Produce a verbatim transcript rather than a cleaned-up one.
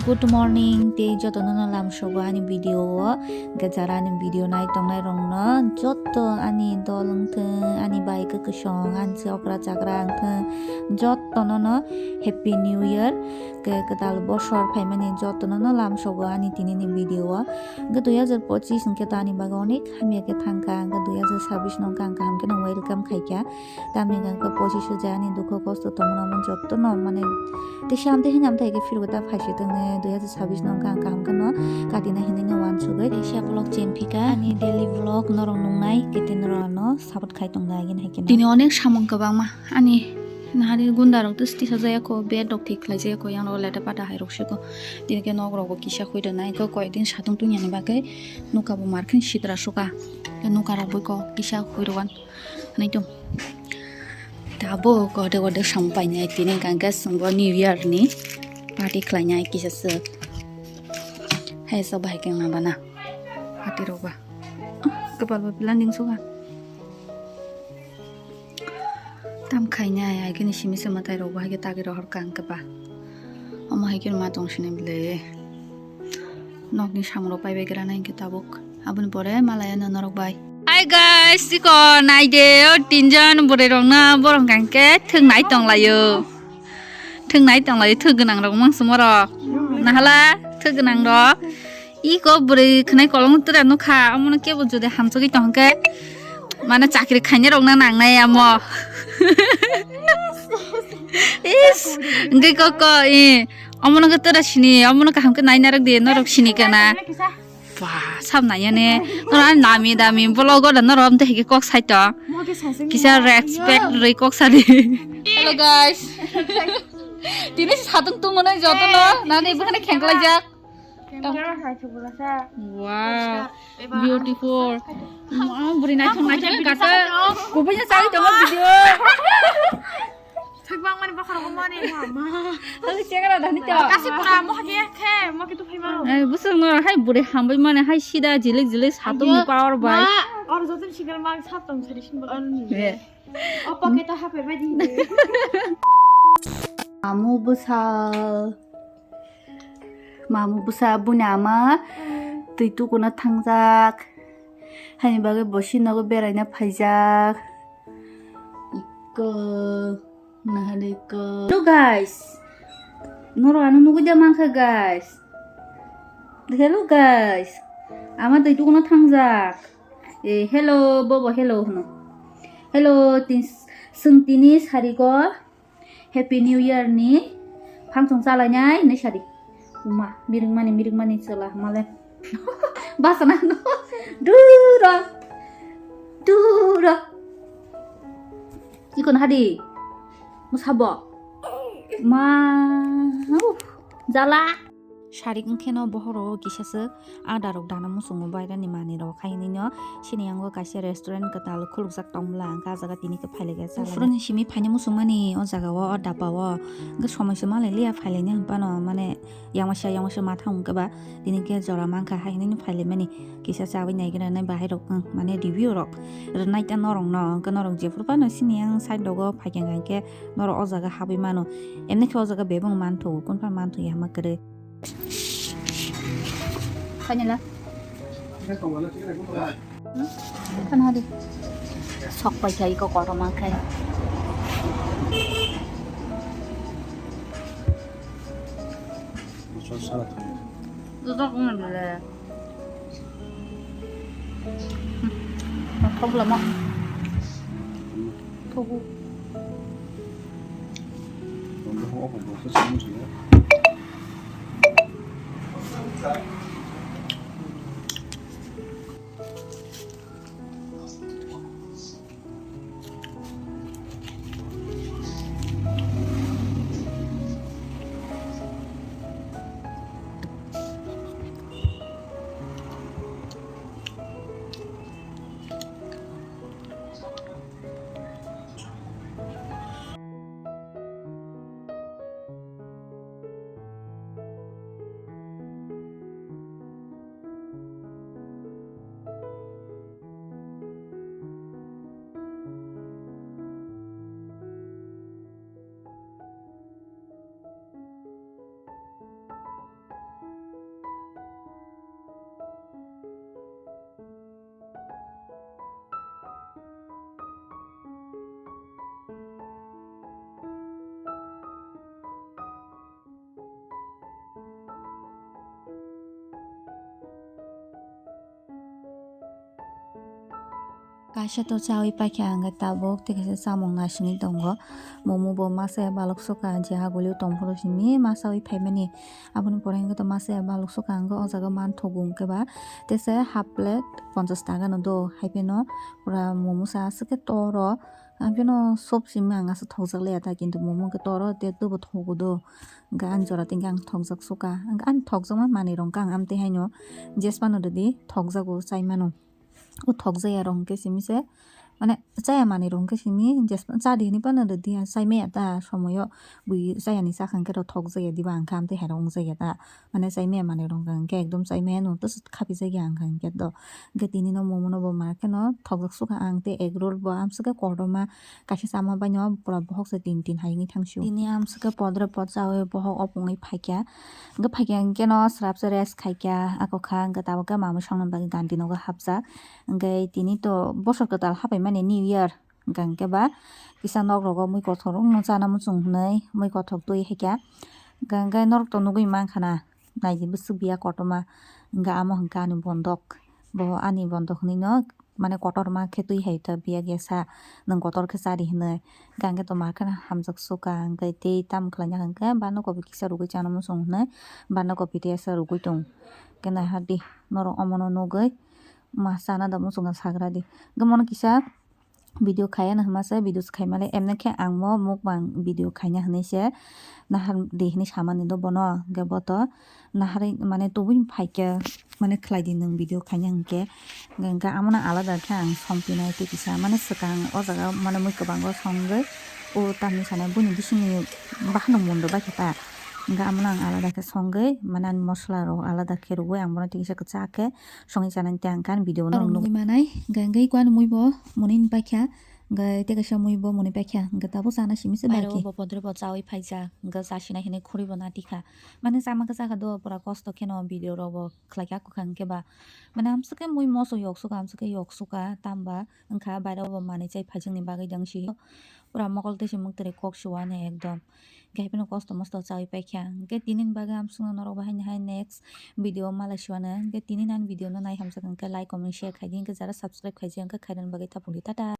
Good morning, tei jotono no lamsogo ani video o. Hwnkhe jara ani video nai tongnai rokno joto ani dol wngthung, ani bai kwkosong, ani se okra chakra wngthung, jotono no Happy New Year. Hwnkhe kwtal bosor phaimani jotono no lamsogo ani tini ni video o. Hwnkhe dui hazar pochis hwnkhe to ani bagwi onek hamya khe thangkha, hwnkhe dui hazar sabis no hwnkhe ang kaham kheno welcome khaikha. Tamni hwnkhe pochis o je ani dukho kosto tongmani omo jotono mane tei shanti hinam thai khe phirbo ta phaisitwng ne dui hazar sabis no hwnkhe ang kaham kheno katina hinwi no uansugwi. Teisa vlog chengphika ani daily vlog norok nungnai kete norok ano support khai tongda agini hai kheno. Tini onek samung kwbangma ani nahari gunda rok tei tisa jaya kho bed rok thik khlai jaya kho yang rok leta pata hai rok siko. Tini khe nok rok bo kisa khui rwnai kho koi din satung tungya ni bagwi nokha bo mar khe sitra suka. Nokha rok bo kho kisa khui rwan. Naitung. Tabuk gode gode samung painai tini hwnkhe chwngbo New Year ni party khlainai kisa se. Hai so bahai khe wngna bana. Party rok ba. Kwpal bo planning suka. Tam khainai hai khe ni simi se mwtai rok bo hai khe tagwi rohor kha hwnkhe ba. Omo hai khe ma tong sini bwle. Nokni samung rok pai bai gra nai hwnkhe tabuk. Aboni pore malaya no norok bai. Hi guys, siko nai de o tinjon bwrwi rok no borok hwnkhe thwk nai tong laio. Thwk nai tong laio, thwk gwnang rok mangsa moro. Nahala thwk gwnang rok. Iko bwrwi khwnai kolong tura nukha, omono kebo jodi hamjagwi tong hwnkhe mane chakri khainai rok na nangnai amo. Is, hwnkhe koko, i, omono khe tura sini, omono kaham khe nai narwk di, norok sini kana. Ba, sab naiya ne, norok nami dami vlog o da norok amte hike kok sai to. Kisa respect rwi kok sadi. Hello guys. Tini satung tungo nai joto no, nani bukhane khengklai jak. Wow, beautiful. Buri naithok naithok kata. Kubui na chai tongo video. Thwibang mani bokhorok mani mama. Hali chekara dhani to. Kasi pura mo hage khe mo kitu phai maro. Eh, busung no hai buri hambai mane hai sida jilik jilik satung ni power bai. Or jotin sigal mang satong sari sin bol on. Eh. Opa keta hape bai di. Amu busa. Mamu bwsa buini ama twi tukuna thangjak. Haini bagwi bo sini nogo beraina phaijak. Ikko nahale ikko. Hello guys. Norok ano nugwi da mankha guys. Hello guys. Ama twi tukuna thangjak. Eh, hello bobo hello hwno. Hello, tin, chwng tini sarigo. Happy New Year ni function chalainai hinwi sadi. Uma, miringmani, miringmani chwla male. Basana no. Duro. Duro. Chikon hadi. Musabo. Ma. Uff. Jala. Sarik wngkheno bohoro kisa se ada rok dana muchungo bairani manwi rok hai hinwi no sini yango kaisa restaurant kwtal khulukjak tong bwla hwnkhe ah jaga tini khe phailaikha chala. Phuruni simi phaina muchungmani o jaga o o daba o hwnkhe somoi se malai liya phailaini hwnphano mane yangmasa yangmasa ma thang hwnkhe ba tini khe jora mankha hai hinwi no phailaimani kisa chawi naigra nai bahai rok mane review rok rwnai ta norok no hwnkhe norok jephuru phano sini yang side rogo phaikha hwnkhe norok o jaga habwi mano emni khe o jaga bebak manthogo kunphano manthoya hama kwrwi. Khainala. Khana di. Sok pai khai ko kotor ma khai. Duduk nang le. Thok lama. Thogu. Kaisa to chawi paikha ang khe tabuk, tei kaisa chamung naisingwi tongo. Momo bo masa ya balok sukha, je agulio tongphuru simi masawi phaimani. Aboni pore hwnkhe to masa ya balok sukha ang khe o jaga manthogo hwnkhe ba tesa half plate ponchash taka no do. Haipheno pura momo sa aswk khe toro. Ang pheno sob simi ang aswk thokjak laya ta, kintu momo hwnkhe toro tei tobo thogo do. Hwnkhe ani jora tei hwnkhe ang thokjak sukha. Hwnkhe ani thokjakma manwi rok hwnkhe ang amtwi haino jesphano rwdi thokjago chaimano. O thokjaya rok hwnkhe simi se, mane chaya manwi rok hwnkhe simi jesphano chadi hinwi phano rwdi, chaimaya ta somoyo bui chayani chakha hwnkhe rw thokjaya diba, hwnkhe amtwi hairok wngjaya ta, mane chaimaya manwi rok hwnkhe ekdom chaimaya no tei khapijak ya hwnkhe do. Hwnkhe tini no momo no bo ma kheno thokjak sukha ang tei egg roll bo amswk khe kotorma kaisa chama baino pura bohok se tin tin hai wngwi thang sio. Tini amswk khe podre pod chawi bohok opungwi phaikha. Hwnkhe phaikha hwnkhe no swrapsa rest khaikha, ako kha hwnkhe tabuk khe mamwi songna bagwi ganti nogo hapjak. Hwnkhe tini to bosor kwtal hapaimani New Year, hwnkhe hwnkhe ba kisa nok rogo mui kothor wngno chana muchung hwnwi mui kothok twi haikha. Hwnkhe hwnkhe norok to nugwi mankha na, naidi bwswk biya kotorma, hwnkhe amo hwnkhe ani bondok, bo ani bondok hwnwi no mane kotorma khe twi hai ta biya khe sa, nwng kotor khe chari hinwi. Hwnkhe ang khe to mar kheno hamjak sukha, hwnkhe tei tamo khlaina hwnkhe bano kopi kisa rwgwi chana muchung hinwi bano kopi tei asa rwgwi tong. Hwnkhe naihardi norok omono nugwi ma chana da muchungo sagradi. Hwnkhe mono kisa video khaiya no hwnma se, video se khaimale emne khe ang mo mukbang video khaina hinwi se nahardi hinwi samani do bono, hwnkhe bo to naharwi mane tubui phaikhe mane khlaidi nwng video khaina hinkhe, hwnkhe amona alada khe ang songpinai tei kisa mane swkang o jaga mane mui kwbango songwi o tamni sanai buini bisingni bahanok mundo baikhe ta, hwnkhe amona ang alada khe songwi mane ani mosola rok alada khe rwgwi ang bono tei kisa kwchak khe songwi chanani tei ang khe ani video no norok nugwi manai, hwnkhe hwnkhe kuan mui bo mwnwi ni paikha, hwnkhe tei kaisa mui bo mwnwi paikha, hwnkhe tabuk chana simi se. Pairo baki bo podre bo chawi phaijak, hwnkhe chasina hinwi khuri bo natikha. Mane chama khe chakha do, pura kosto kheno video rok bo khlaikha kwkhwrang khe ba. Mane amswk khe mui moso yok sukha, amswk khe yok sukha, tamba wngkha bairo bo manwi chai phaijakni bagwi dangsi. Pura mokol tei se mwktwrwi kok suwani ekdom. Hwnkhe hapheno kosto mosto chawi paikha. Hwnkhe tinini bagwi amswkno norok bo haino hai next video o malai suwano. Hwnkhe tinini ani video no nai hamjak hwnkhe like, comment, share khaidi. Hwnkhe jara subscribe khaijak hwnkhe khairokni bagwi taphukdi. Tata.